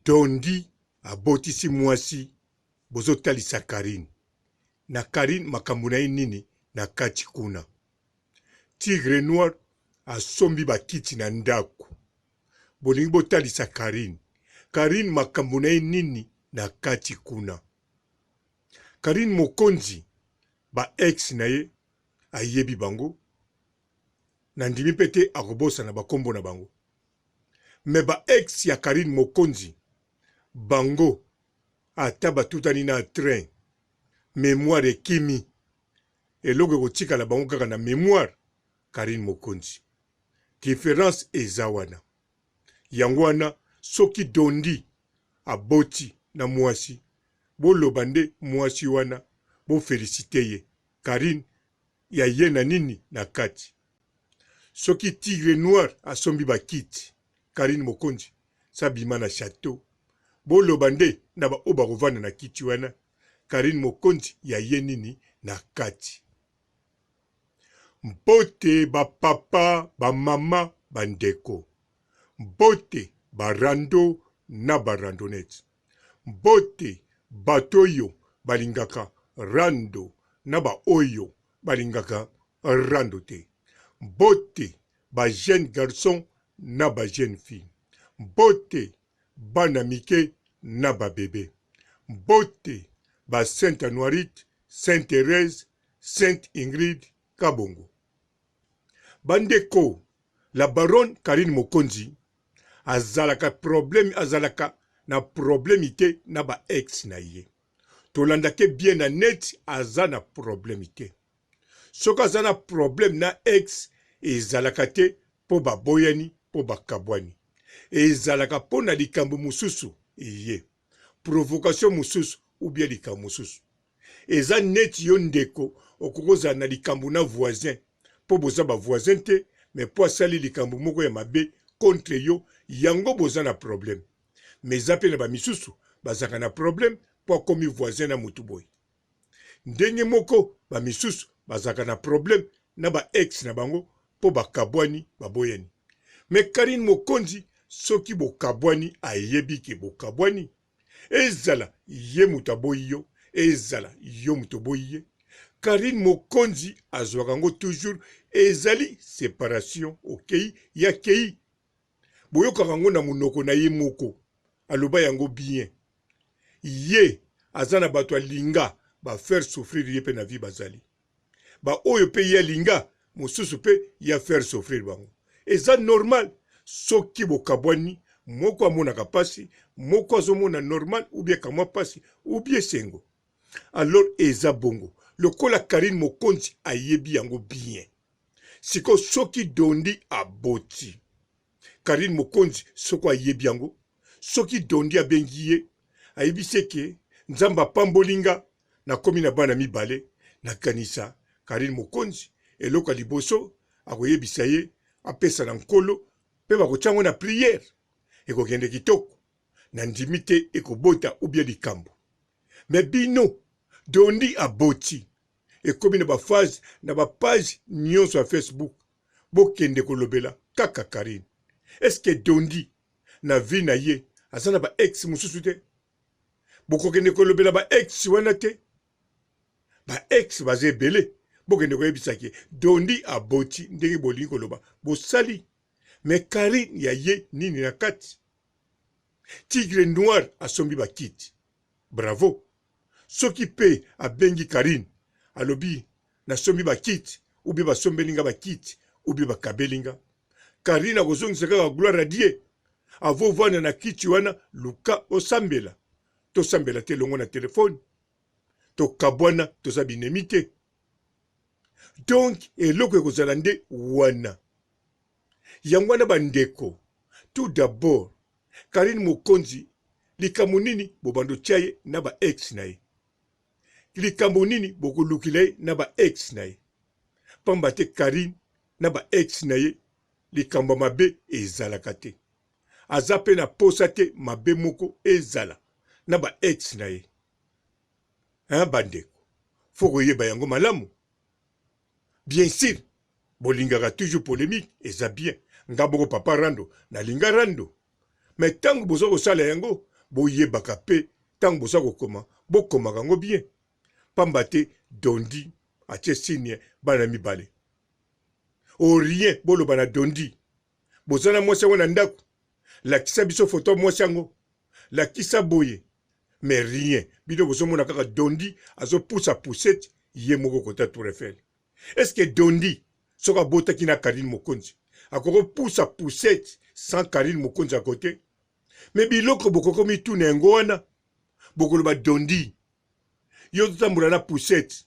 Dondy abotisi mwasi bozotalisa Carine na Carine makambo na ye nini na kati kuna? Tigre noir asombi ba kiti na ndaku bolingi botalisa Carine, Carine makambo na ye nini na kati kuna? Carine mokonzi ba ex na ye ayebi bango nandimi pe te akobosana ba kombo na bango. Mais ba ex ya Carine Mokonzi bango ata batutani na train memoire ekimi eloko ekotikala bango kaka na memoire Carine Mokonzi difference eza wana yango wana soki Dondy aboti na muasi boloba nde muasi wana bo felicite ye Carine ya ye na nini na kati Soki tigre noir asombi ba kiti Carine mokonzi sa bima na chateau boloba nde na ba oyo bakovanda na kiti wana Carine mokonzi ya ye nini na kati. Mbote ba papa ba mama ba ndeko mbote ba rando na ba randonnette mbote bato oyo balingaka rando na ba oyo balingaka rando te. Mbote ba jeune garçon na ba jeune fille. Mbote bana mike na ba bebe. Mbote ba Sainte Anuarite, Sainte Therèse, Sainte Ingrid Kabongo. Ba ndeko, la baronne Carine Mokonzi azalaka problème azalaka na problème te na ba ex na ye. Tolandake bien na net aza na problème te. Soki aza na problème na ex ezalaka te po baboyani po bakabwani. Ezalaka po na likambo mosusu eye. Provocation mosusu ou bien likambo mosusu. Eza neti yo ndeko okoki kozala na likambo na voisin po boza ba voisin te mais po asali likambo moko ya mabe contre yo yango boza na problème. Mais eza pe na ba misusu bazalaka na problème po akomi voisin na mutu boye. Ndenge moko ba misusu bazalaka na problème na ba ex na bango po bakabwani baboyani. Mais Carine Mokonzi soki bokabwani ayebi ke bokabwani. Ezala ye mutu aboyi yo, ezala yo mutu oboyi ye. Carine Mokonzi azwaka yango toujours ezali separation okeyi ye akeyi. Boyokaka yango na munoko na ye moko aloba yango bien. Ye aza na batu alinga ba faire souffrir ye pe na vie bazali. Ba oyo pe ye alinga mosusu pe ye a faire souffrir bango. Eza normal soki bokabwani moko amonaka pasi moko azomona normal ou bien kamwa pasi ou bien esengo. Alors eza bongo lokola Carine Mokonzi ayebi yango bien. Sikoyo soki Dondy aboti Carine Mokonzi soko ayebi yango soki Dondy abengi ye ayebisi ye ke Nzambe apamboli nga nakomi na bana mibale nakanisa Carine Mokonzi eloko ya liboso akoyebisa ye apesa na Nkolo pe bakotia yango na prière ekokende kitoko nandimi te ekobota ou bien likambo mais bino Dondy aboti ekomi na ba phase na ba page nionso ya Facebook bokende kolobela kaka Carine est ce que Dondy na vie na ye aza na ba ex mosusu te bokokende kolobela ba ex wana te ba ex baza ebele bokende koyebisa ke Dondy aboti ndenge bolingi koloba bosali mais Carine ya ye nini na kati Tigre noir asombi ba kiti bravo Soki pe abengi Carine alobi nasombi ba kiti ou bien basombeli nga ba kiti ou bien bakabeli nga Carine akozongisa kaka gloire à Dieu avant ovanda na kiti wana luka osambela tosambela te elongo na telephone tokabwana toza binemi te donc eloko ekozala nde wana yango wana bandeko tout d'abord Carine mokonzi likambo nini bobanda otia ye na ba ex na ye likambo nini bokolukila ye na ba ex na ye pamba te Carine na ba ex na ye likambo ya mabe ezalaka te aza pe na posa te mabe moko ezala na ba ex na ye hein bandeko fo koyeba yango malamu bien sur bolingaka toujours polemique eza bien nga moko papa rando nalinga rando mais tango boza kosala yango Boyebaka pe tango boza kokoma, bokomaka yango bien. Pamba te Dondy atie signe bana mibale. Au rien boloba na Dondy. Boza na mwasi yango na ndaku? Lakisa biso photo ya mwasi yango. Lakisa boye. Mais rien. Bino bozomona kaka Dondy azopusa poussette ye moko kota Tour Eiffel. Est ce que Dondy soki abotaki na Carine Mokonzi akoki kopusa poussette sans Carine Mokonzi à cote? Mais biloko bokoki komituna yango wana bokoloba Dondy yo ozotambola na poussette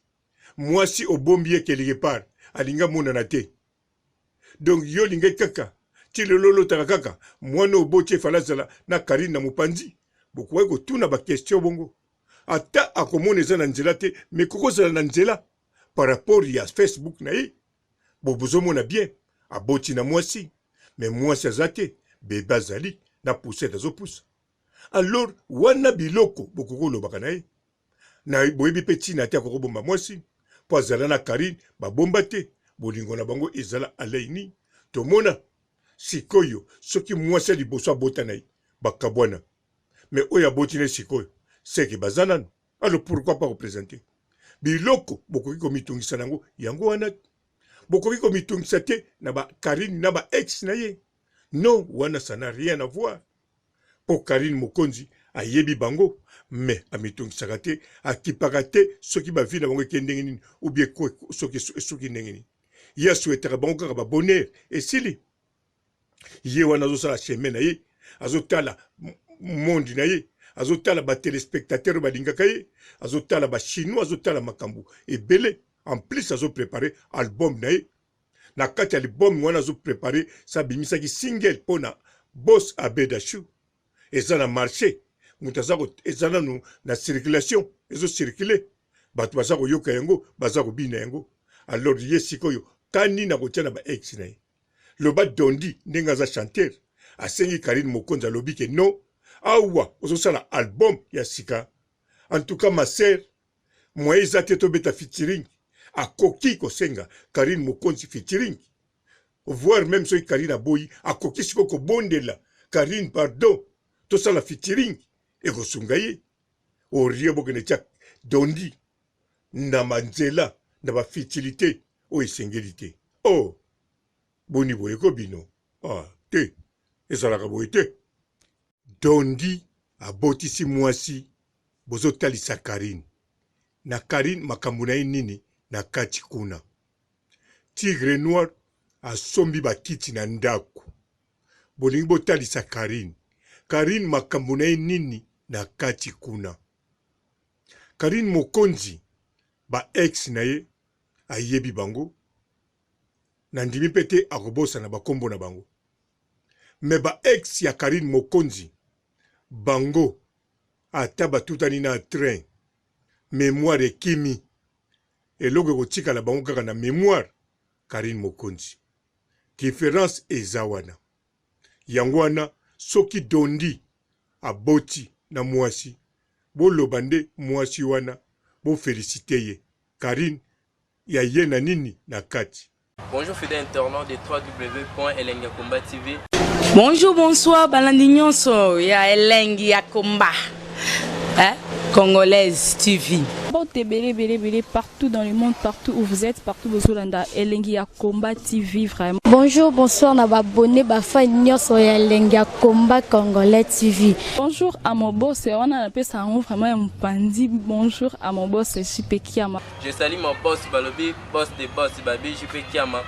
mwasi obombi ye quelque part alingi amonana te donc yo olingaki kaka ti lelo olotaka kaka mwana oboti efale azala na Carine na mopanzi bokokaki kotuna ba question bongo ata akomona eza na nzela te mais kokozala na nzela par rapport ya Facebook na ye bo bozomona bien aboti na mwasi mais mwasi aza te bebe azali na poussette azopusa alors wana biloko bokoki kolobaka na ye na boyebi mpe ntina te akoki kobomba mwasi mpo azala na Karine babomba te bolingo na bango ezala alaini tomona sikoyo soki mwasi ya liboso abota na ye bakabwana mais oyo aboti na ye sikoyo seke baza nano alors pourquoi pas kopresente biloko bokoki komitungisa na yango yango wana bokoki komitungisa te na ba Karine na ba ex na ye non wana ça n'a rien à voir po Karine Mokonzi ayebi bango mais amitungisaka te akipaka te soki ba vie na bango eke ndenge nini ou bien soki esuki ndenge nini ye asuetaka bango kaka ba bonheur esili ye wana azosala chemin na ye azotala monde na ye azotala ba telespectateurs oyo balingaka ye azotala ba chinois azotala makambo ebele en plus azo prepare album na ye na kati ya album wana azo prepare sa abimisaki single mpo na boss abedashu eza na marché moto aza eza nanu na circulation ezo circule bato baza koyoka yango baza kobina yango alors ye sikoyo kani na kotia na ba ex na ye loba dondi ndenge aza chanteur asengi Carine Mokonzi alobi ke non awa ozosala album ya sika en tout cas ma sœur moyen eza te tobeta featuring akoki kosenga Carine Mokonzi featuring voire même soki Carine aboyi akoki sikoyo kobondela Carine pardon tosala featuring ekosunga ye orie bokende tia dondi na banzela na ba futilite oyo esengeli te oh boni boye ko bino ah te ezalaka boye te Dondy abotisi mwasi bozotalisa Carine na Carine makambo na ye nini na kati kuna Tigre noir asombi ba kiti na ndaku bolingi botalisa Carine Carine makambo na ye nini na kati kuna Carine mokonzi ba ex na ye ayebi bango na ndimi pe te akobosana ba kombo na bango mais ba ex ya Carine mokonzi bango ata batutani na train memoire ekimi eloko ekotikala bango kaka na memoire Carine mokonzi difference eza wana yango wana soki Dondy aboti na muasi boloba nde muasi wana bo felicite ye Carine ya ye na nini na kati. Bonjour fidèle internaute de www.elengiyakomba-tv. Bonjour, bonsoir, balandi nyonso ya elengi ya combat. Hein? Congolaise TV. Mbote ebele ebele ebele partout dans le monde, partout où vous êtes, partout bozolanda elengi ya combat TV vraiment. Bonjour, bonsoir na ba abonné ba fan nyonso ya elengi ya combat congolais TV. Bonjour à mon boss, wana napesa yango vraiment ya mopanzi. Bonjour à mon boss JP Kiama. Je salue mon boss balobi boss de boss babi JP Kiama.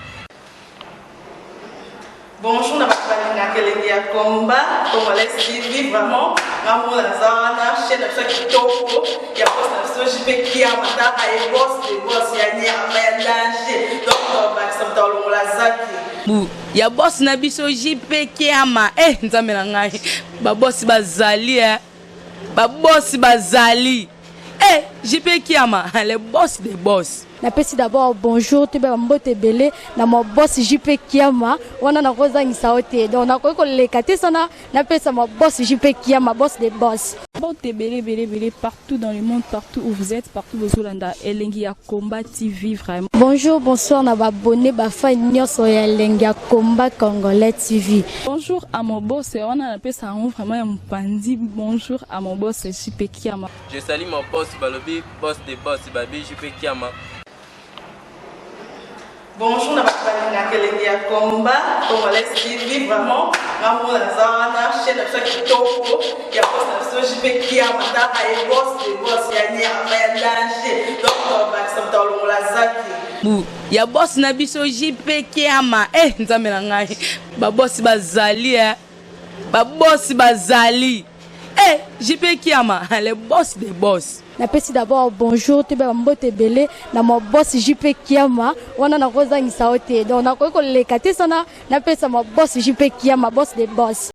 Bonjour na bato balingaka elengi ya combat congolais TV vraiment nga moko naza wana chaîne na biso ya kitoko ya boss na biso JP Kiama taka ye boss de boss ya nyama ya danger donc bakisa moto alongola zaki bu ya boss na biso JP Kiama eh nzambe na ngai ba boss bazali eh ba boss bazali eh JP Kiama le boss de boss. Napesi d'abord bonjour, toyeba bambote ebele na ma boss JP Kiama. Wana nakozangisa yo te, donc nakoki koleka te sana napesa ma boss JP Kiama, boss de boss. Mbote ebele ebele ebele partout dans le monde, partout où vous êtes, partout bozolanda Elengi ya Combat TV vraiment. Bonjour, bonsoir na baabonnés, bafans nyonso ya Elengi ya Combat Congolais TV. Bonjour à mon boss, wana napesa yango vraiment ya mopanzi. Bonjour à mon boss JP Kiama. Je salue mon boss, balobi boss de boss, babi JP Kiama. Bonjour na bato balingaka Elengi ya Combat Congolais TV. Vraiment, ngamona naza wana, chaîne na biso ya kitoko ya boss na biso JP Kiama. Taka ye, boss de boss ya nyama ya danger, donc tobakisa moto alongola zaki. Bu ya boss na biso JP Kiama. E Nzambe na ngai, babosi bazali e, babosi bazali e, JP Kiama, le boss de boss. Napesi d'abord bonjour, toyeba bambote ebele na ma boss JP Kiama. Wana nakozangisa yo te, donc nakoki koleka te sana napesa ma boss JP Kiama, boss de boss.